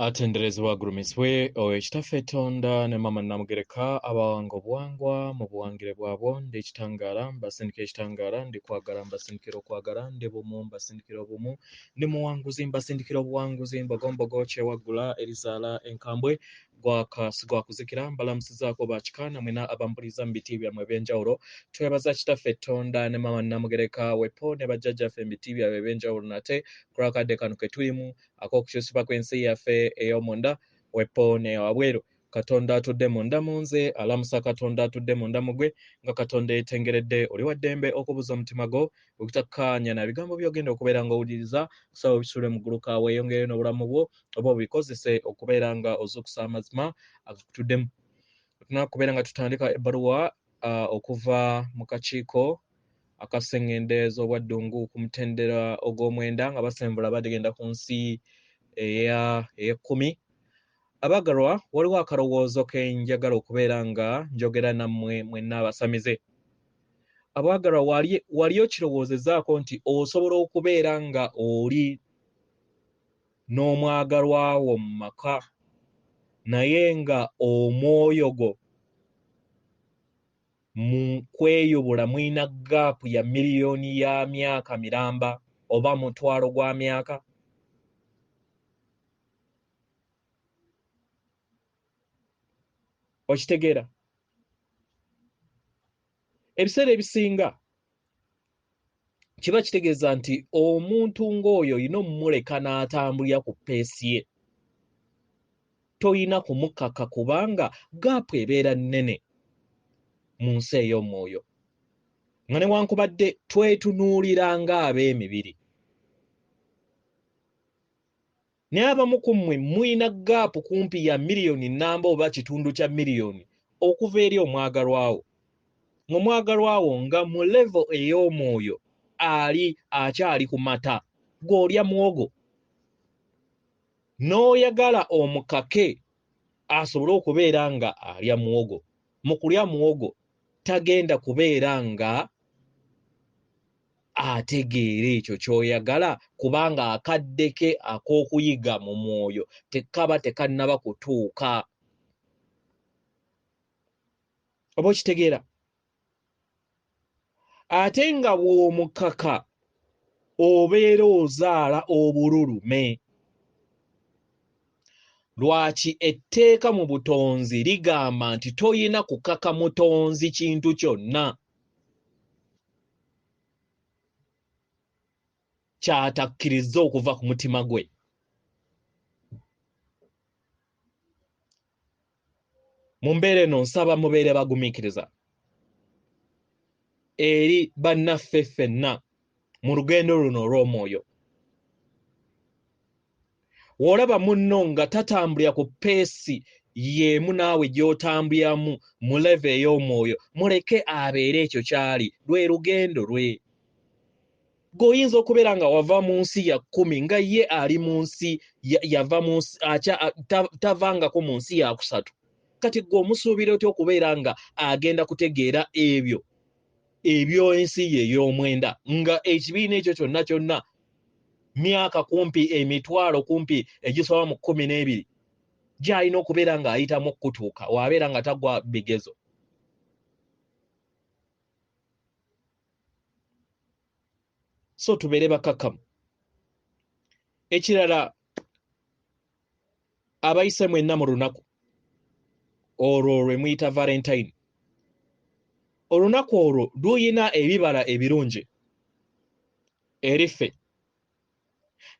Atenderezebwa agulumizibwe oyo Kitaffe Tonda ne Maama Nnamugereka abawanga obuwangwa mu buwangire bwabwo. Ndi kitangaala mbasindikira ekitangaala, ndi kwagala mbasindikira okwagala, ndi bumu mbasindikira obumu, ndi muwanguzi mbasindikira obuwanguzi, mbogombogo kyewaggula erizaala enkambwe gwaka sigwakuzikira. Mbalamusizaako bakika namwena abampuliza mu biti byammwe ebyenjawulo. Twebaza Kitaffe Tonda ne Maama Nnamugereka wepo ne bajjajjaffe mu biti byabwe ebyenjawulo nate kulwakadde kano ke tulimu ak'okukyusibwa kw'ensi yaffe ey'omunda wepo neyawabweru. Katonda atudde munda mu nze alamusa Katonda atudde munda mu gwe, nga Katonda yeetengeredde. Oli wa ddembe okubuza omutima gwo ogutakkaanya na bigambo by'ogenda okubeera ng'owuliriza, kusaba obisuule mu gguluka weeyongereyo n'obulamu bwo oba obikozese okubeera nga ozuukusa amazima agakutuddemu. Tulina kubeera nga tutandika ebbaluwa okuva mu kakiiko akasengende z'obwaddungu ku mutendera ogw'omwenda nga basembula bagenda ku nsi ey'ekkumi. Abaagalwa, waliwo akalowoozo ke njagala okubeera nga njogera nammwe mwenna abasamize. Abaagalwa, wali okirowoozezaako nti osobola okubeera nga oli n'omwagalwa wo mu maka naye nga omwoyo gwo mu kweyubula mulina gaapu ya miliyoni ya myaka miramba oba mutwalo gwa myaka? Okitegeera? Ebiseera ebisinga kiba kitegeeza nti omuntu ng'oyo olina omumuleka n'atambulira ku peesi ye, toyina kumukaka kubanga gaapu ebeera nnene mu nsi ey'omwoyo, nga newankubadde twetunuulira ng'ab'emibiri. Naye abamu ku mmwe mulina gaapu kumpi ya miliyoni namba oba kitundu kya miliyoni okuva eri omwagalwawo, ng'omwagalwawo nga mu level ey'omwoyo ali akyali ku mata, gw'olya muwogo n'oyagala omukake asobole okubeera nga alya muwogo. Mu kulya muwogo tagenda kubeera nga ategeera ekyo ky'oyagala, kubanga akadde ke ak'okuyiga mu mwoyo tekaba tekannaba kutuuka. Oba okitegeera? Ate nga bw'omukaka obeera ozaala obululume. Lwaki etteeka mu butonzi ligamba nti toyina kukaka mutonzi kintu kyonna ky'atakkiriza okuva ku mutima gwe? Mu mbeera eno nsaba mubeere bagumiikiriza eri bannaffe ffenna mu lugendo luno olw'omwoyo. W'olaba munno nga tatambulira ku peesi y'emu naawe gy'otambuliramu mu leve ey'omwoyo, muleke abeere ekyo ky'ali, lwe lugendo lwe. Gwe oyinza okubeera nga wava mu nsi ya kkumi nga ye ali mu nsi yava mu nsi tavangako mu nsi ya kusatu. Kati gwe omusuubira otya okubeera nga agenda kutegeera ebyo eby'ensi ye ey'omwenda, nga ekibiina ekyo kyonna kyonna myaka kumpi emitwalo kumpi egisoba mu 12 gy'alina okubeera ng'ayitamu okutuuka w'abeera nga tagwa bigezo? So tubeere bakakkamu. Ekirala, abayise mwenna mu lunaku olwo lwe muyita Valentine, olunaku olwo luyina ebibala ebirungi eri ffe,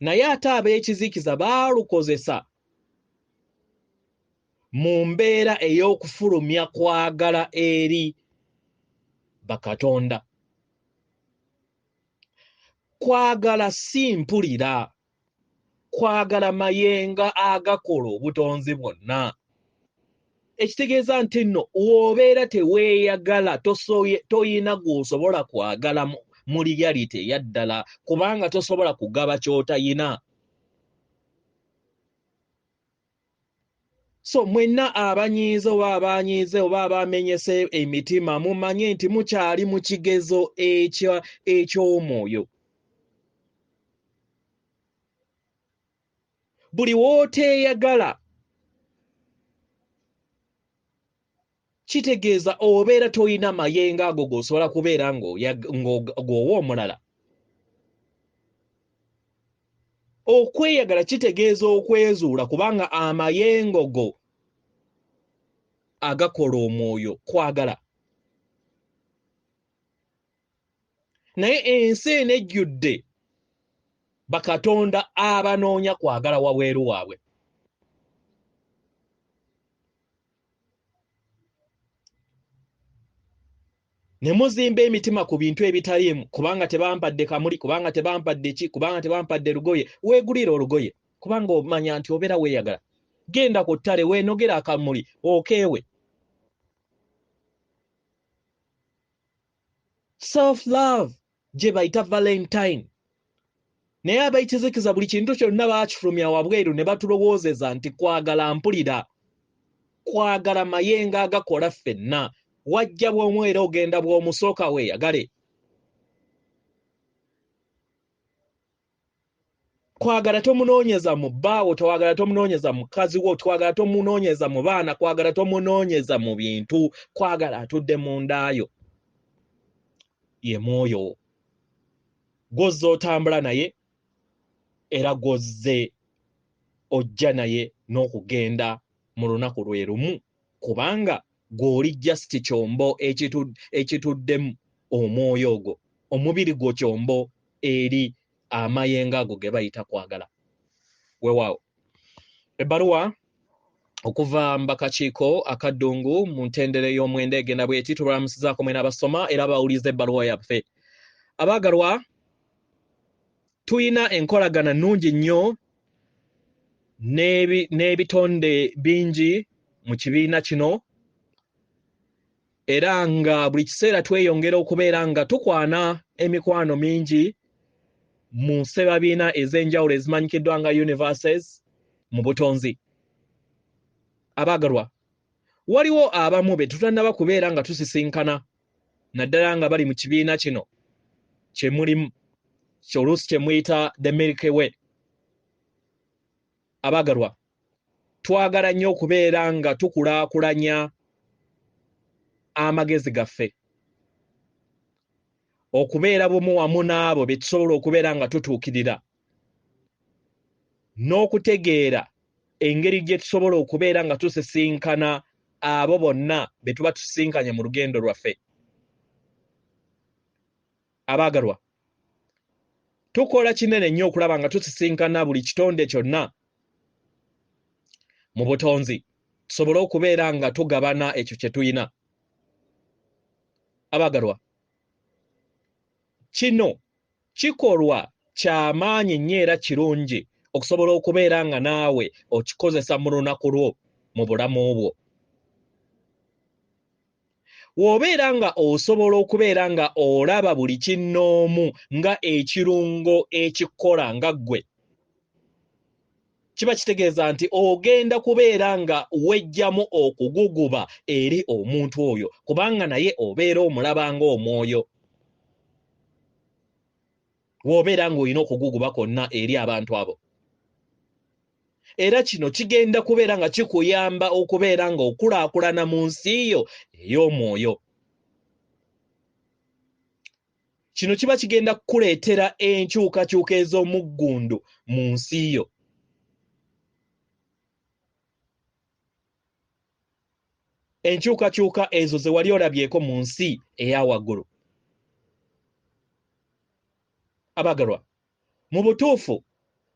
naye ate ab'ekizikiza baalukozesa mu mbeera ey'okufulumya kwagala eri bakatonda. Kwagala si mpulira, kwagala mayenga agakola obutonzi bwonna. Ekitegeeza nti nno w'obeera teweeyagala, toyina gw'osobola kwagala mu reality eya ddala, kubanga tosobola kugaba ky'otayina. So mwenna abanyiize oba abanyiize oba abamenyese emitima, mumanye nti mukyali mu kigezo eky'omwoyo. Buli w'oteeyagala kitegeeza obeera toyina mayengo ago g'osobola kubeera ng'owa omulala. Okweyagala kitegeeza okwezuula, kubanga amayengo go agakola omwoyo kwagala. Naye ensi eno ejjudde bakatonda abanoonya kwagala wabweru waabwe. Ne muzimba emitima ku bintu ebitaliimu, kubanga tebampadde kamuli, kubanga tebampadde ki, kubanga tebampadde lugoye. Weegulira olugoye kubanga omanya nti obeera weeyagala. Genda ku ttale weenogera akamuli okeewe. Self love gye bayita Valentine. Naye abayikizikiza buli kintu kyonna baakifulumya wabweru ne batulowoozeza nti kwagala mpulira, kwagala mayengo agakola ffenna. Wajja bw'omu era ogenda bw'omu, sooka weeyagale. Kwagala tomunoonyeza mu bbaawo, twagala tomunoonyeza mukazi wo, twagala tomunoonyeza mu baana, kwagala tomunoonyeza mu bintu. Kwagala atudde mu ndaayo, ye mwoyo gw'ozze otambula naye era gw'ozze ojja naye n'okugenda mu lunaku lwe lumu, kubanga gw'oli just kyombo ekituddemu omwoyo ogwo, omubiri gwo kyombo eri amayengo ago ge bayita kwagala. Weewaawo. Ebbaluwa okuva mu bakakiiko akaddungu mu ntendera ey'omwenda egenda bw'eti. Tubalamusizaako mwena abasoma era abawuliza ebbaluwa yaffe. Abaagalwa, tuyina enkolagana nnungi nnyo n'ebitonde bingi mu kibiina kino, era nga buli kiseera tweyongera okubeera nga tukwana emikwano mingi mu ssebabiina ez'enjawulo ezimanyikiddwa nga universes mu butonzi. Abaagalwa, waliwo abamu be tutannaba kubeera nga tusisinkana, naddala nga bali mu kibiina kino kye mulimu, oluusi kye muyita the Milky Way. Abaagalwa, twagala nnyo okubeera nga tukulaakulanya amagezi gaffe, okubeera bumu wamu n'abo be tusobola okubeera nga tutuukirira, n'okutegeera engeri gye tusobola okubeera nga tusisinkana abo bonna be tuba tusisinkanye mu lugendo lwaffe. Abaagalwa, tukola kinene nnyo okulaba nga tusisinkana buli kitonde kyonna mu butonzi, tusobole okubeera nga tugabana ekyo kye tuyina. Abaagalwa, kino kikolwa kyamaanyi nnyo era kirungi okusobola okubeera nga naawe okikozesa mu lunaku lwo mu bulamu bwo. W'obeera nga osobola okubeera nga olaba buli kinnoomu nga ekirungo ekikola nga ggwe, kiba kitegeeza nti ogenda kubeera nga wejjamu okuguguba eri omuntu oyo, kubanga naye obeera omulaba ng'omwoyo. W'obeera ng'olina okuguguba kwonna eri abantu abo. Era kino kigenda kubeera nga kikuyamba okubeera nga okulaakulana mu nsi yo ey'omwoyo. Kino kiba kigenda kukuleetera enkyukakyuka ez'omuggundu mu nsi yo. Enkyukakyuka ezo ze wali olabyeko mu nsi eya waggulu. Abagalwa, mu butuufu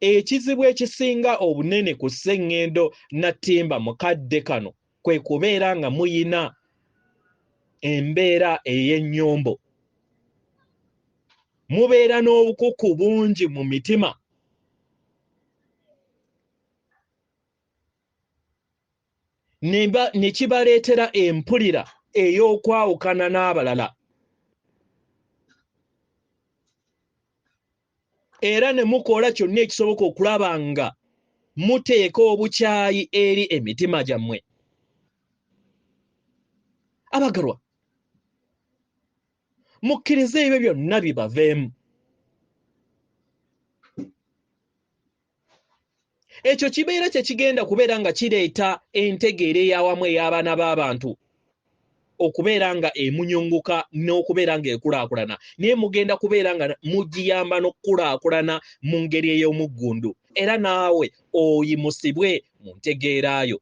ekizibu ekisinga obunene ku Sseŋŋendo Nattimba mu kadde kano kwe kubeera nga muyina embeera ey'ennyombo. Mubeera n'obukuku bungi mu mitima. Ne kibaleetera empulira ey'okwawukana n'abalala. Era ne mukola kyonna ekisoboka okulaba nga muteeka obukyayi eri emitima gyammwe. Abagalwa, mukkirize ebyo byonna bibaveemu. Ekyo kibeera kyekigenda kubeera nga kireeta entegeera ey'awamu ey'abaana b'abantu okubeera nga emunyunguka n'okubeera nga ekulaakulana, naye mugenda kubeera nga mugiyamba n'okukulaakulana mu ngeri ey'omuggundu, era naawe oyimusibwe mu ntegeeraayo.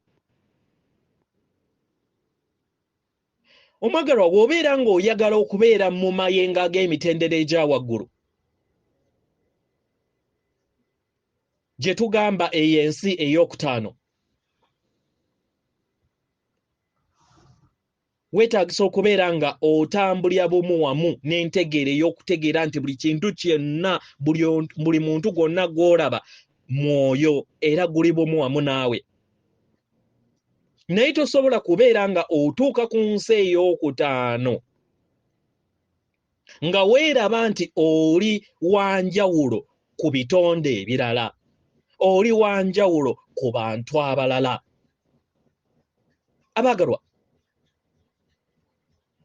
Omwagalwa, bw'obeera ng'oyagala okubeera mu mayengo ag'emitendera egya waggulu gye tugamba eyo ensi ey'okutaano, weetaagisa okubeera nga otambulira bumu wamu n'entegeera ey'okutegeera nti buli kintu kyonna, buli muntu gwonna gw'olaba mwoyo era guli bumu wamu naawe. Naye tosobola kubeera nga otuuka ku nsi ey'okutaano nga weeraba nti oli wanjawulo ku bitonde ebirala, oli wanjawulo ku bantu abalala. Abaagalwa,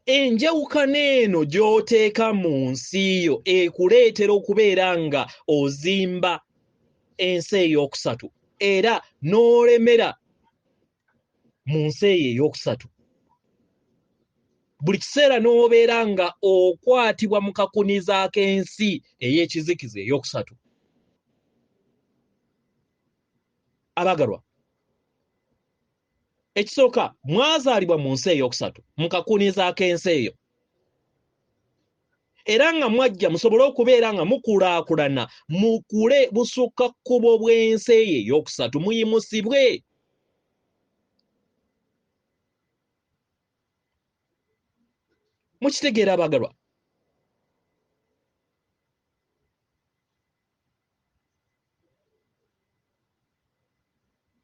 enjawukana eno gy'oteeka mu nsi yo ekuleetera okubeera nga ozimba ensi ey'okusatu era n'olemera mu nsi eyo ey'okusatu. Buli kiseera n'obeera nga okwatibwa mu kakuniza ak'ensi ey'ekizikiza ey'okusatu. Abaagalwa, ekisooka, mwazaalibwa mu nsi ey'okusatu mu kakuniza ak'ensi eyo, era nga mwajja musobole okubeera nga mukulaakulana, mukule busukka kkubo bw'ensi eyo ey'okusatu, muyimusibwe. Mukitegeera abaagalwa?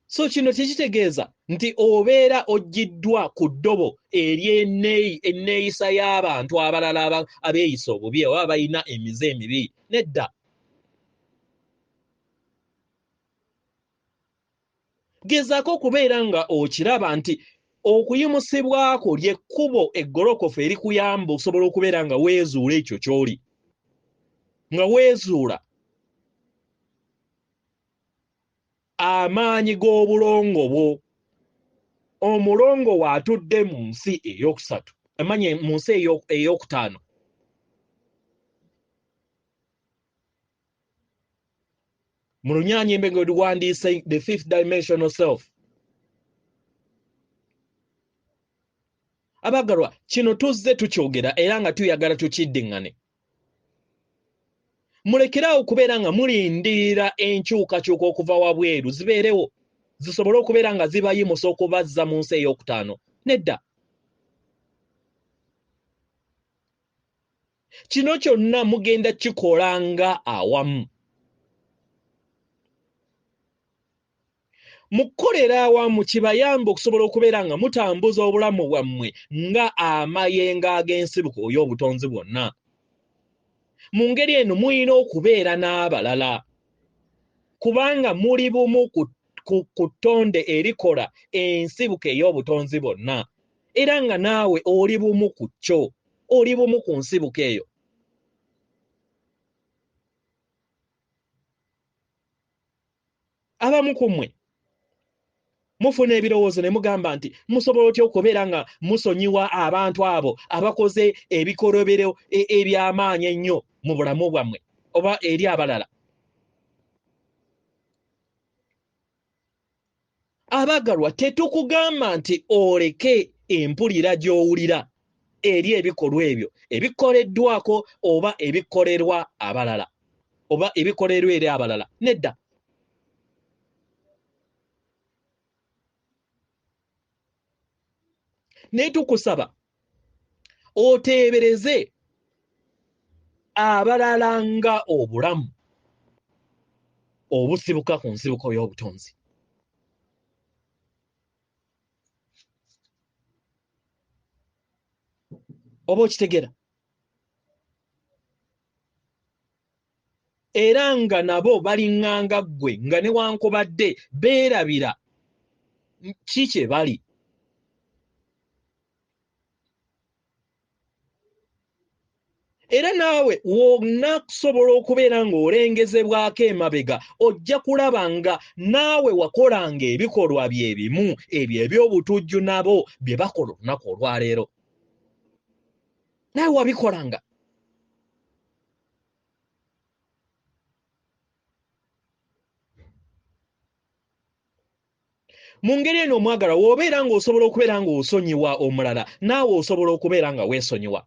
So kino tekitegeeza nti obeera oggiddwa ku ddobo ery'enneeyisa y'abantu abalala abeeyisa obubi oba balina emize emibi. Nedda. Gezaako okubeera nga okiraba nti okuyimusibwako ly'ekkubo eggolokofu erikuyamba osobola okubeera nga weezuula ekyo ky'oli, nga weezuula amaanyi g'obulongo bwo. Omulongo waatudde mu nsi ey'okusatu, amanye mu nsi ey'okutaano. Mu Lunyaanyimbe nga luwandiise the fifth dimensional self. Abaagalwa, kino tuzze tukyogera era nga tuyagala tukiddiŋŋane. Mulekeraawo okubeera nga mulindirira enkyukakyuka okuva wabweru zibeerewo zisobole okubeera nga zibayimusa okubazza mu nsi ey'okutaano. Nedda. Kino kyonna mugenda kikola nga awamu. Mukukolera awamu kibayamba okusobola okubeera nga mutambuza obulamu bwammwe nga amayengo ag'ensibuko y'obutonzi bwonna. Mu ngeri eno mulina okubeera n'abalala kubanga muli bumu ku ttonde erikola ensibuko ey'obutonzi bwonna, era nga naawe oli bumu ku kyo, oli bumu ku nsibuko eyo. Abamu ku mmwe mufuna ebirowoozo ne mugamba nti musobola otya okubeera nga musonyiwa abantu abo abakoze ebikolobero eby'amaanyi ennyo mu bulamu bwammwe oba eri abalala. Abaagalwa, tetukugamba nti oleke empulira gy'owulira eri ebikolwa ebyo ebikoleddwako oba ebikolerwa abalala oba ebikolerwa eri abalala. Nedda. Naye tukusaba oteebereze abalala nga obulamu obusibuka ku nsibuko y'obutonzi. Oba okitegeera? Era nga nabo baliŋŋanga ggwe, nga newankubadde beerabira ki kye bali. Era naawe wonna kusobola okubeera ng'olengezebwako emabega, ojja kulaba nga naawe wakolanga ebikolwa bye bimu ebyo eby'obutujju nabo bye bakola olunaku olwaleero. Naawe wabikolanga. Mu ngeri eno omwagalwa, w'obeera ng'osobola okubeera ng'osonyiwa omulala, naawe osobola okubeera nga weesonyiwa.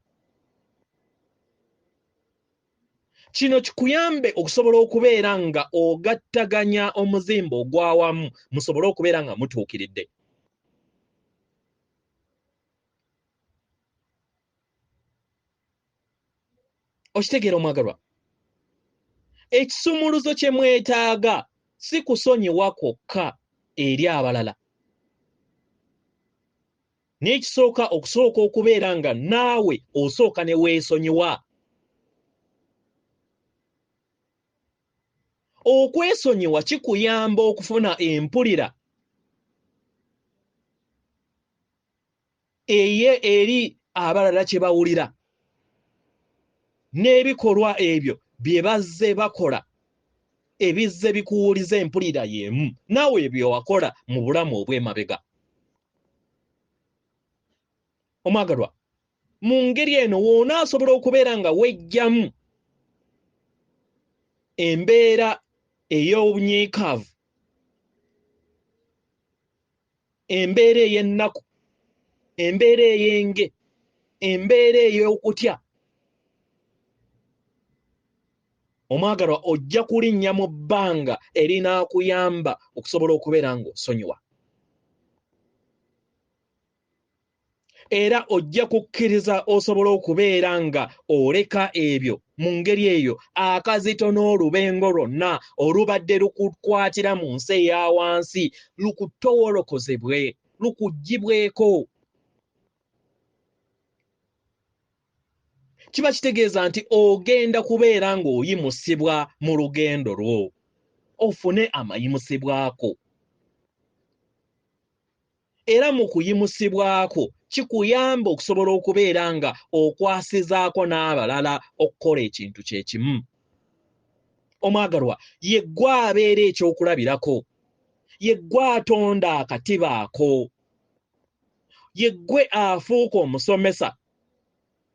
Kino kikuyambe okusobola okubeera nga ogattaganya omuzimbo ogw'awamu, musobole okubeera nga mutuukiridde. Okitegeera omwagalwa? Ekisumuluzo kye mwetaaga si kusonyiwa kwokka eri abalala, naye kisooka okusooka okubeera nga naawe osooka ne weesonyiwa. Okwesonyiwa kikuyamba okufuna empulira eye eri abalala kye bawulira n'ebikolwa ebyo bye bazze bakola ebizze bikuwuliza empulira y'emu naawe bye wakola mu bulamu obw'emabega. Omwagalwa, mu ngeri eno w'onaasobola okubeera nga weggyamu embeera ey'obunyiikaavu, embeera ey'ennaku, embeera ey'enge, embeera ey'okutya, omwagalwa ojja kulinnya mu bbanga erinaakuyamba okusobola okubeera ng'osonyiwa. Era ojja kukkiriza osobola okubeera nga oleka ebyo mu ngeri eyo akazito n'olubengo lwonna olubadde lukukwatira mu nsi eya wansi lukutowolokozebwe, lukuggyibweko. Kiba kitegeeza nti ogenda kubeera ng'oyimusibwa mu lugendo lwo, ofune amayimusibwako. Era mu kuyimusibwako kikuyamba okusobola okubeera nga okwasizaako n'abalala okukola ekintu kye kimu. Omwagalwa, ye ggwe abeera ekyokulabirako, ye ggwe atonda akatiba ako, ye ggwe afuuka omusomesa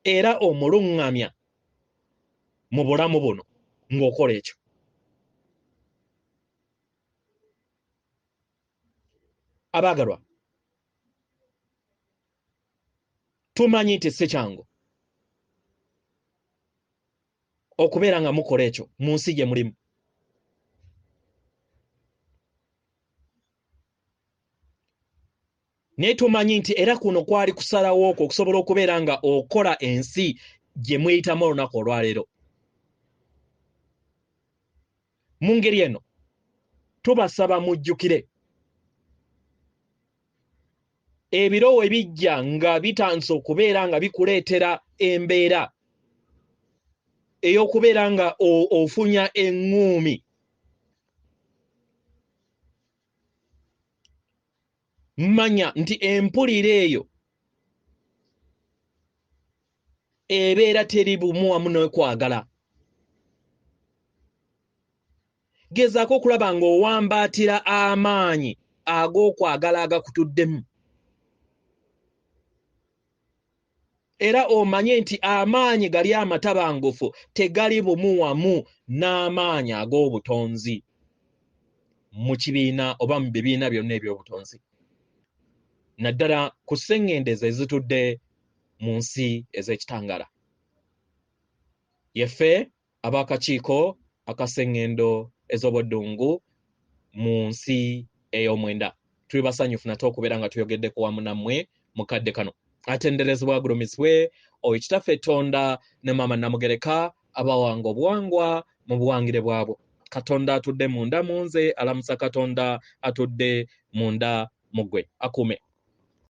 era omuluŋŋamya mu bulamu buno ng'okola ekyo. Abaagalwa, tumanyi nti si kyangu okubeera nga mukola ekyo mu nsi gye mulimu. Naye tumanyi nti era kuno kwali kusalawo okwo okusobola okubeera nga okola ensi gye muyitamu olunaku olwaleero. Mu ngeri eno tubasaba mujjukire ebiro we bijja nga bitandise okubeera nga bikuleetera embeera ey'okubeera nga ofunya eŋŋuumi. Manya nti empulira eyo ebeera teri bumu wamu n'okwagala. Gezaako okulaba ng'owambaatira amaanyi ag'okwagala agakutuddemu. Era omanye nti amaanyi gali amatabangufu tegali bumu wamu n'amaanyi ag'obutonzi mu kibiina oba mu bibiina byonna eby'obutonzi, naddala ku sseŋŋendezo ezitudde mu nsi ez'ekitangala. Yeffe ab'akakiiko akaseŋŋendo ez'obuddungu mu nsi ey'omwenda tuli basanyufu nate okubeera nga tuyogeddeko wamu nammwe mu kadde kano. Atenderezebwa agulumizibwe oyo Kitaffe Tonda ne Maama Namugereka abawanga obuwangwa mu buwangire bwabwo. Katonda atudde munda mu nze alamusa Katonda atudde munda mu ggwe. Akuume.